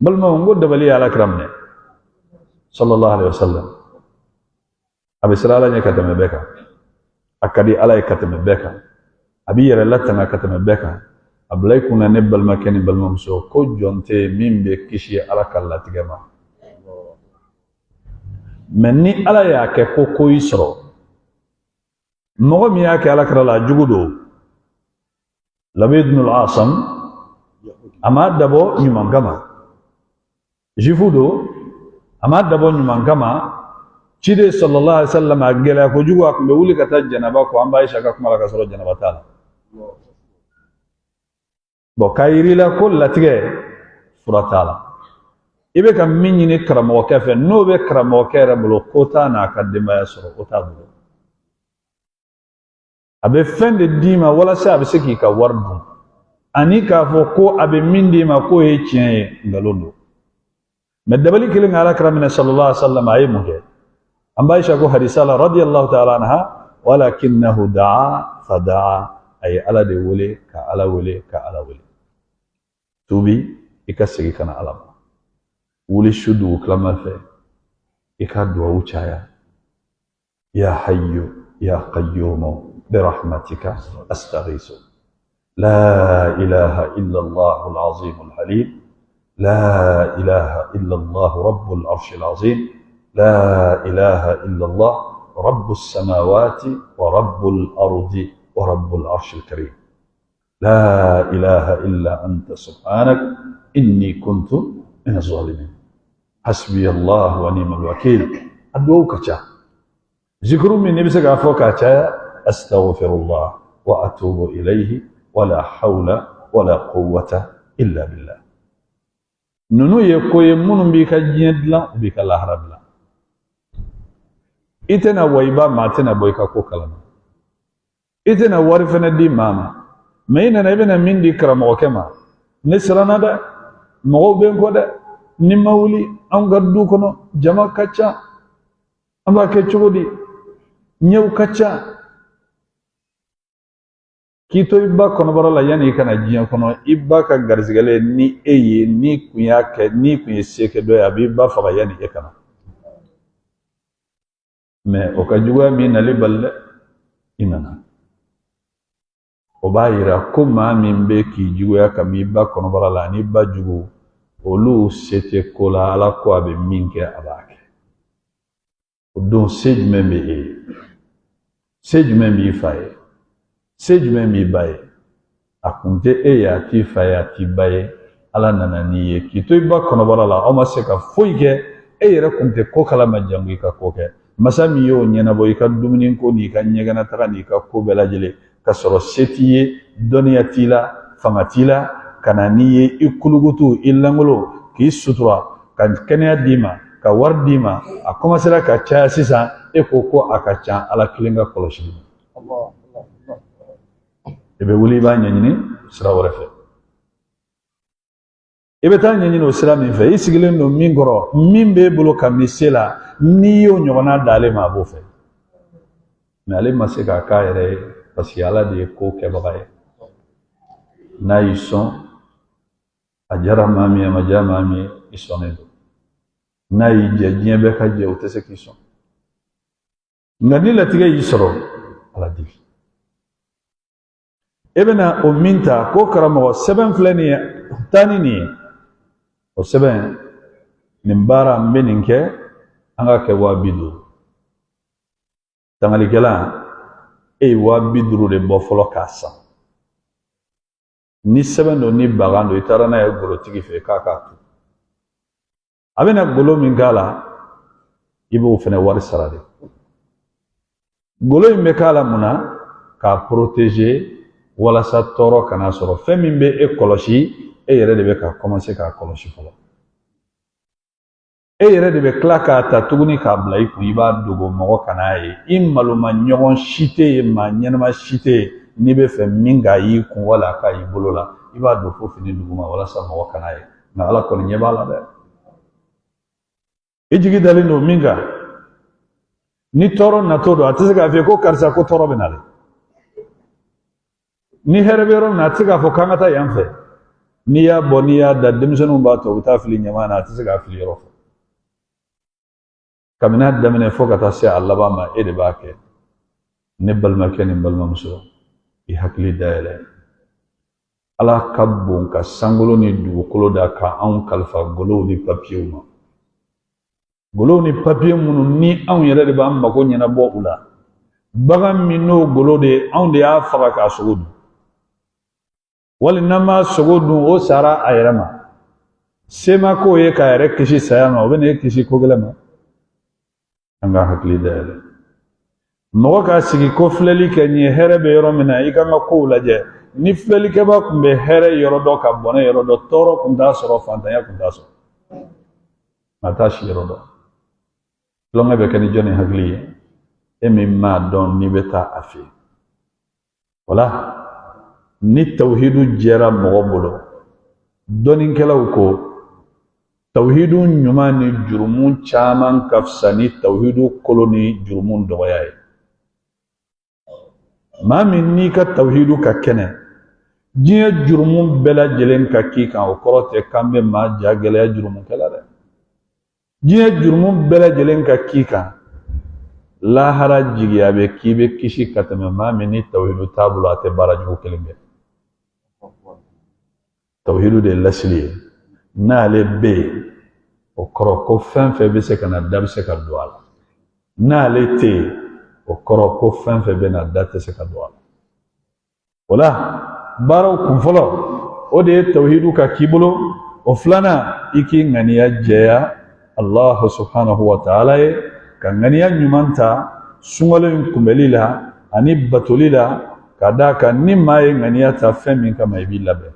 Balimaw, n ko dabali ye Ala kira minɛ sallallahu alaihi wasallam. A bɛ siran Ala ɲɛ ka tɛmɛ bɛɛ kan, a ka di Ala ye ka tɛmɛ bɛɛ kan, a b'i yɛrɛ latanga ka tɛmɛ bɛɛ kan. A bila i kunna, ne balimakɛ ni balimamuso, ko jɔn tɛ yen min bɛ kisi Ala ka latigɛ ma. Mɛ ni Ala y'a kɛ ko ko y'i sɔrɔ, mɔgɔ min y'a kɛ Ala kira la, a jugu don. Labid ibn al-Asam, a m'a dabɔ ɲuman kama, jufu don, a m'a dabɔ ɲuman kama. Ciden sallallahu alaihi wasallam, a gɛlɛya kojugu, a tun bɛ wuli ka taa janaba ko an ba Aisha ka kuma la, ka sɔrɔ janaba t'a la. Bɔn, k'a yir'i la ko latigɛ fura t'a la. I bɛ ka min ɲini karamɔgɔkɛ fɛ, n'o bɛ karamɔgɔkɛ yɛrɛ bolo, ko t'a n'a ka denbaya sɔrɔ, o t'a bolo. A bɛ fɛn de d'i ma walasa a bɛ se k'i ka wari dun, ani k'a fɔ ko a bɛ min d'i ma k'o ye tiɲɛ ye, nkalon don. Mɛ dabali kelen ka Ala kira minɛ sallallahu alaihi wa sallam, a ye mun kɛ? An ba Aisha ko hadisa la radiyallahu ta'ala anha: walakinnahu da'a fa da'a. A ye Ala de wele, ka Ala wele, ka Ala wele. Tubi, i ka segin ka na Ala ma. Wuli su dugu tilama fɛ, i ka duwawu caya. Ya hayyu ya qayyumu birahmatika astaghisu, la ilaha illa Allah al-azim al-halim, la ilaha illa Allah rabbul arsh al-azim, la ilaha illa Allah rabbus samawati wa rabbul ardi wa rabbul arsh al-karim, la ilaha illa anta subhanak inni kuntu min az-zalimin, hasbi Allah wa ni'mal wakil. A duwawu ka ca. Zikuru min n'i bɛ se k'a fɔ k'a caya: astaghfirullah wa atubu ilayhi, wala hawla wala quwwata illa billah. Ninnu ye ko ye minnu b'i ka diɲɛ dilan, u b'i ka lahara dilan. I tɛna wa i ba, maa tɛna bɔ i ka ko kalama. I tɛna wari fɛnɛ di maa ma, mɛ i nana, i bɛna min di karamɔgɔkɛ ma, ne siranna dɛ, mɔgɔw bɛ n kɔ dɛ, ni ma wuli, anw ka du kɔnɔ jama ka ca, an b'a kɛ cogo di, ɲɛw ka ca. K'i to i ba kɔnɔbara la, yanni i ka na diɲɛ kɔnɔ, i ba ka garisigɛlen ni e ye, n'i kun y'a kɛ, n'i kun ye se kɛ dɔ ye, a b'i ba faga yanni e ka na. Mɛ o ka juguya min nali bali dɛ, i nana. O b'a yira ko maa min bɛ k'i juguya kabini i ba kɔnɔbara la, ani ba jugu, olu se tɛ ko la. Ala ko a bɛ min kɛ, a b'a kɛ. O don, se jumɛn bɛ e ye? Se jumɛn b'i fa ye? Se jumɛn b'i ba ye? A kun tɛ e ye, a t'i fa ye, a t'i ba ye. Ala nana n'i ye k'i to i ba kɔnɔbara la, aw ma se ka foyi kɛ. E yɛrɛ kun tɛ ko kalama jango i ka ko kɛ. Masa min y'o ɲɛnabɔ, i ka dumuni ko n'i ka ɲɛgɛnataga n'i ka ko bɛɛ lajɛlen, ka sɔrɔ se t'i ye, dɔnniya t'i la, fanga t'i la, ka na n'i ye i kulukutu, i langolo, k'i sutura, ka kɛnɛya d'i ma, ka wari d'i ma, a kɔmasera ka caya sisan, e ko ko a ka ca Ala kelen ka kɔlɔsili ma. I bɛ wuli, i b'a ɲɛɲini sira wɛrɛ fɛ. I bɛ taa ɲɛɲini o sira min fɛ, i sigilen don min kɔrɔ, min b'e bolo kabini se la, n'i y'o ɲɔgɔnna d'ale ma, a b'o fɛ. Mɛ ale ma se k'a k'a yɛrɛ ye, parce que Ala de ye ko kɛbaga ye. N'a y'i sɔn, a diyara maa min ye, a ma diya maa min ye, i sɔnnen don. N'a y'i jɛ, diɲɛ bɛɛ ka jɛ, o tɛ se k'i sɔn. Nka ni latigɛ y'i sɔrɔ, Ala deli. E bɛna o min ta ko karamɔgɔ, sɛbɛn filɛ nin ye, taa ni nin ye. O sɛbɛn nin baara, n bɛ nin kɛ, an ka kɛ 50 000. Tangalikɛla, e ye 50 000 de bɔ fɔlɔ k'a san. Ni sɛbɛn don, ni bagan don, i taara n'a ye golotigi fɛ k'a k'a tu, a bɛna golo min k'a la, i b'o fɛnɛ wari sara de. Golo in bɛ k'a la mun na? K'a protéger walasa tɔɔrɔ kana sɔrɔ. Fɛn min bɛ e kɔlɔsi, e yɛrɛ de bɛ ka commencer k'a kɔlɔsi fɔlɔ. E yɛrɛ de bɛ tila k'a ta tuguni k'a bila i kun, i b'a dogo mɔgɔ kan'a ye. I maloma ɲɔgɔn si tɛ yen, maa ɲɛnama si tɛ yen. N'i bɛ fɛ min k'a y'i kun wala a k'a y'i bolo la, i b'a don fo fini duguma walasa mɔgɔ kan'a ye. Nka Ala kɔni ɲɛ b'a la dɛ. I jigi dalen don min kan, ni tɔɔrɔ natɔ don, a tɛ se k'a f'i ye ko karisa, ko tɔɔrɔ bɛ na dɛ. Ni hɛrɛ bɛ yɔrɔ min na, a tɛ se k'a fɔ k'an ka taa yan fɛ. N'i y'a bɔ, n'i y'a da, denmisɛnninw b'a ta, u bɛ taa fili ɲaman na, a tɛ se k'a fili yɔrɔ fɔ. Kabini a daminɛ fo ka taa se a laban ma, e de b'a kɛ. Ne balimakɛ ni balimamuso, i hakili dayɛlɛ. Ala ka bon ka sankolo ni dugukolo da ka anw kalifa golow ni papiyew ma. Golow ni papiye minnu ni anw yɛrɛ de b'an mako ɲɛnabɔ u la. Bagan min n'o golo de ye, anw de y'a faga k'a sogo dun, wali n'an m'a sogo dun, o sara a yɛrɛ ma. Se ma k'o ye k'a yɛrɛ kisi saya ma, o bɛ n'e kisi ko gɛlɛn ma. An ka hakili dayɛlɛ. Mɔgɔ k'a sigi ko filɛli kɛ nin ye, hɛrɛ bɛ yɔrɔ min na, i kan ka kow lajɛ. Ni filɛlikɛba tun bɛ hɛrɛ yɔrɔ dɔn ka bɔnɛ yɔrɔ dɔn, tɔɔrɔ tun t'a sɔrɔ, fantanya tun t'a sɔrɔ. A t'a si yɔrɔ dɔn. Tulonkɛ bɛ kɛ ni jɔnni hakili ye? E min m'a dɔn n'i bɛ taa a fɛ yen. O la, ni tawhidu jɛra mɔgɔ bolo, dɔnnikɛlaw ko tawhidu ɲuman ni jurumu caman ka fisa ni tawhidu kolon ni jurumu dɔgɔya ye. Maa min n'i ka tawhidu ka kɛnɛ, diɲɛ jurumu bɛɛ lajɛlen ka k'i kan, o kɔrɔ tɛ k'an bɛ maa ja gɛlɛya jurumukɛla dɛ. Diɲɛ jurumu bɛɛ lajɛlen ka k'i kan, lahara jigiya bɛ k'i bɛ kisi ka tɛmɛ maa min ni tawhidu t'a bolo, a tɛ baara jugu kelen kɛ. Tawhidu de ye lasili ye. N'ale bɛ yen, o kɔrɔ ko fɛn fɛn bɛ se ka na, da bɛ se ka don a la. N'ale tɛ yen, o kɔrɔ ko fɛn fɛn bɛ na, da tɛ se ka don a la. O la, baaraw kunfɔlɔ, o de ye tawhidu ka k'i bolo. O filanan, i k'i ŋaniya jɛya Allahu subhanahu wa ta'ala ye, ka ŋaniya ɲuman ta sunkalo in kunbɛli la ani batoli la, ka d'a kan ni maa ye ŋaniya ta fɛn min kama, i b'i labɛn.